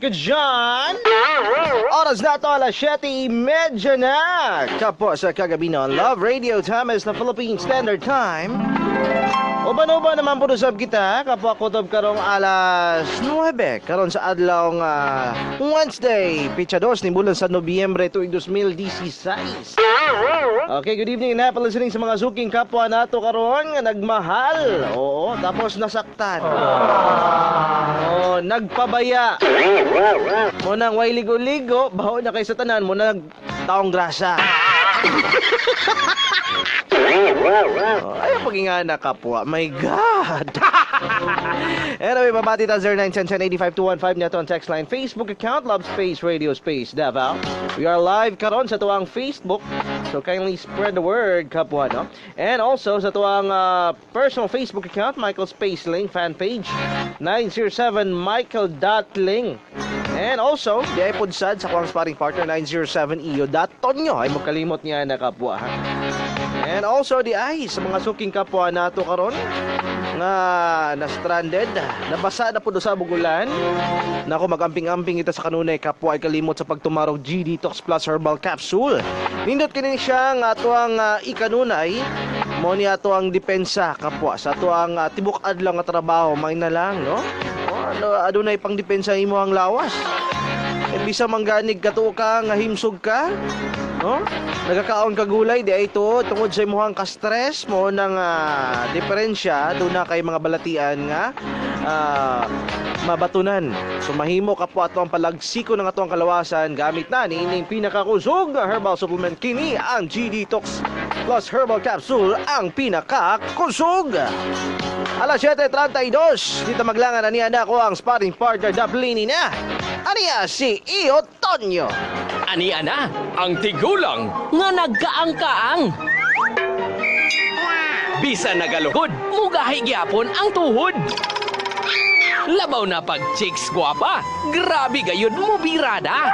ka dyan? Oras na ito, alas 7:30 na. Kapwa sa kagabi na Love Radio Time is na Philippine Standard Time. Uban-uban naman po usab kita, kapwa kutob karong alas 9, karon sa adlaw nga Wednesday, pitsa 2 ni bulan sa Nobyembre tuig 2016. Okay, good evening and happy listening sa mga suking kapwa nato karon nga nagmahal. Oo, tapos nasaktan. Oo, nagpabaya. Mo nang way ligo-ligo, baho na kay sa tanan, mo nang taong grasa. Oh, ayaw pag na kapwa. My God! Anyway, babati ta 0910 1085 215 neto ang text line, Facebook account, Love Space Radio Space Davao. We are live karon sa tuang Facebook. So kindly spread the word, kapwa, no? And also sa tuang personal Facebook account, Michael Space Ling fan page, 907 Michael.ling. And also, di ay pod sad sa kuang sparring partner 907 iyo.tonyo. Ay mo kalimot niya na kapwa, ha? And also di ay sa mga suking kapwa nato karon nga na stranded, nabasa na pud sa ulan. Nako, magamping-amping ita sa kanunay kapwa ay kalimot sa pagtumarog G Detox Plus Herbal Capsule. Nindot kini siya nga atuang ikanunay mo ni ato ang depensa kapwa sa atuang tibok adlaw nga trabaho may na lang, no? O, ano, adunay pang depensa imo ang lawas. E bisa mangganig katuo ka nga himsog ka, no? Nagakaon ka gulay di ay ito tungod sa imuhang ka-stress mo nang diferensya doon na kay mga balatian nga mabatunan. So mahimo ka po ato ang palagsiko ng ato ang kalawasan gamit na niining pinakakusog nga herbal supplement kini ang G Detox Plus Herbal Capsule, ang pinakakusog. Alas 7:32, dito maglangan na niya na ako ang sparring partner Dablini na. Aniya si Iyo Tonyo. Ani ana, ang tigulang nga nagkaang-kaang. Bisa nagaluhod, mugahi gyapon ang tuhod. Labaw na pag chicks gwapa, grabe gayud mo birada.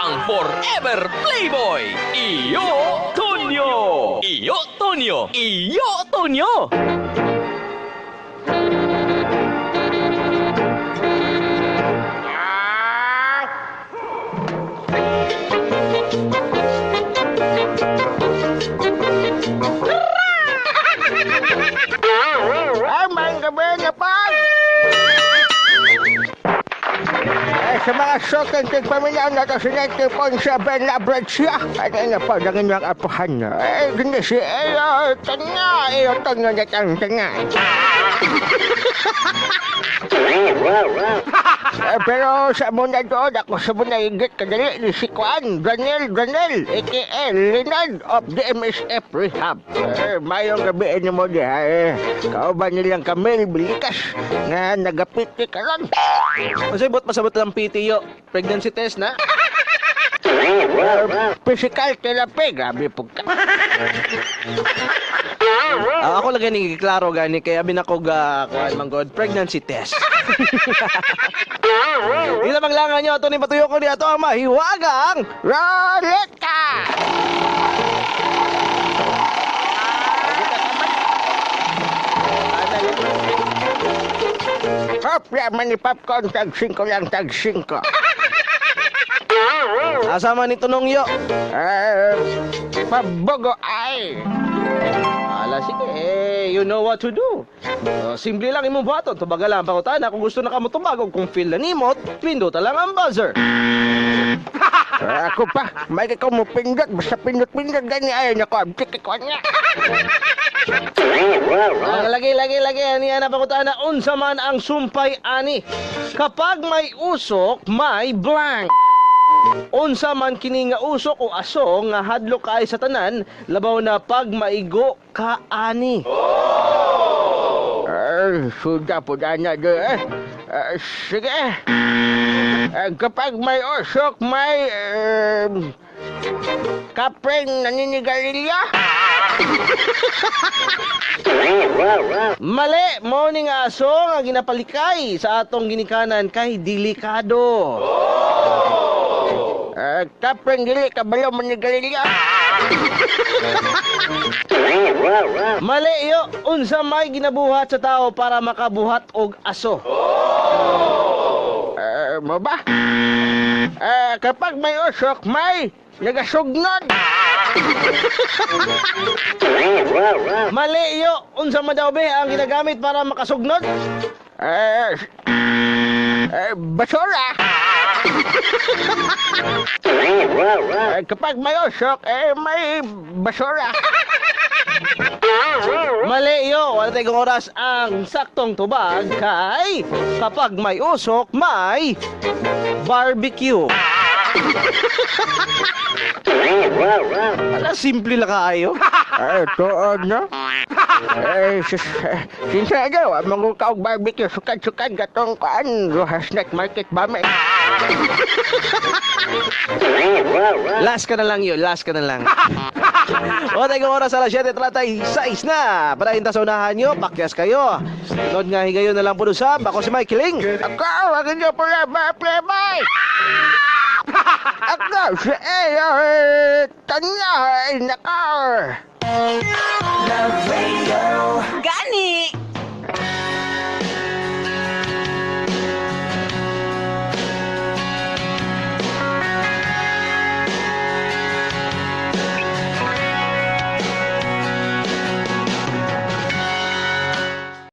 Ang forever playboy, Iyo Tonyo. Iyo Tonyo. Iyo Tonyo. Ay, maayong gabi na pag! Eh, sa mga soking tigpaminaw na to sa 90.7 na siya. Ano na po, ang inyong apuhan na. Eh, gini si Eyo Tonyo, Eyo Tonyo na tang tanga. Eh, pero sa muna doon, ako sa muna higit kadali ni si Juan Daniel Daniel, a.k.a. Leonard of the MSF Rehab. Eh, mayong gabi ni mo diha, eh. Kauban nilang Camille Bilikas nga nagapiti karon. Unsay buot pasabot lang PTO? Pregnancy test na? Eh, physical therapy, grabe po ka. Ah, ako lang gani klaro gani kay abi nako ga kuan man god pregnancy test. Dito maglangan nyo ato ni patuyo ko ni ato ang mahiwagang Roleta! Hopla man ni popcorn, tag 5 lang, tag 5. Asama ni Tunong yo. Eh, pabogo ay. Ala sige, eh, you know what to do. Simple lang imong buhaton, tubaga lang ang pangutana kung gusto na ka mo tubag og kung feel na nimot, pindota lang ang buzzer. Eh, ako pa, may ko mo pindot, basta pindot-pindot gani ay nako, abtik ko niya. Ang lagi lagi lagi ani ana pangutana unsa man ang sumpay ani. Kapag may usok, may blank. Unsa man kini nga usok o aso nga hadlok kay sa tanan, labaw na pag maigo ka ani. Ay, suda po na do eh. Eh, sige. Eh, kapag may usok, may kapeng naninigarilyo. Mali, mao ni nga aso nga ginapalikay sa atong ginikanan kay delikado. Eh, kapeng dili kabalo manigarilyo. Mali yo, unsa may ginabuhat sa tao para makabuhat og aso? Eh, Mo ba? Kapag may usok, may nagasugnod. Mali yo. Unsa man daw be ang ginagamit para makasugnod? Basura. Kapag may usok, eh, may basura. Mali yo. Wala tayong oras. Ang saktong tubag kay kapag may usok, may barbecue. Wala, simple lang kaayo. Ay, tuod, no? Eh, sus, eh, sinsya wa og barbecue, sukad-sukad katong kuan, Rojas Night Market ba may? Last ka na lang yun, last ka na lang. O, tayong oras, alas 7:36 na. Para sa unahan nyo, pakyas kayo. Sunod nga higayon na lang po usab. Ako si Mike Ling. Ako, ang inyo pula ba, playboy? Ako, si Eyo, eh, Tanya, eh, nako. Gani.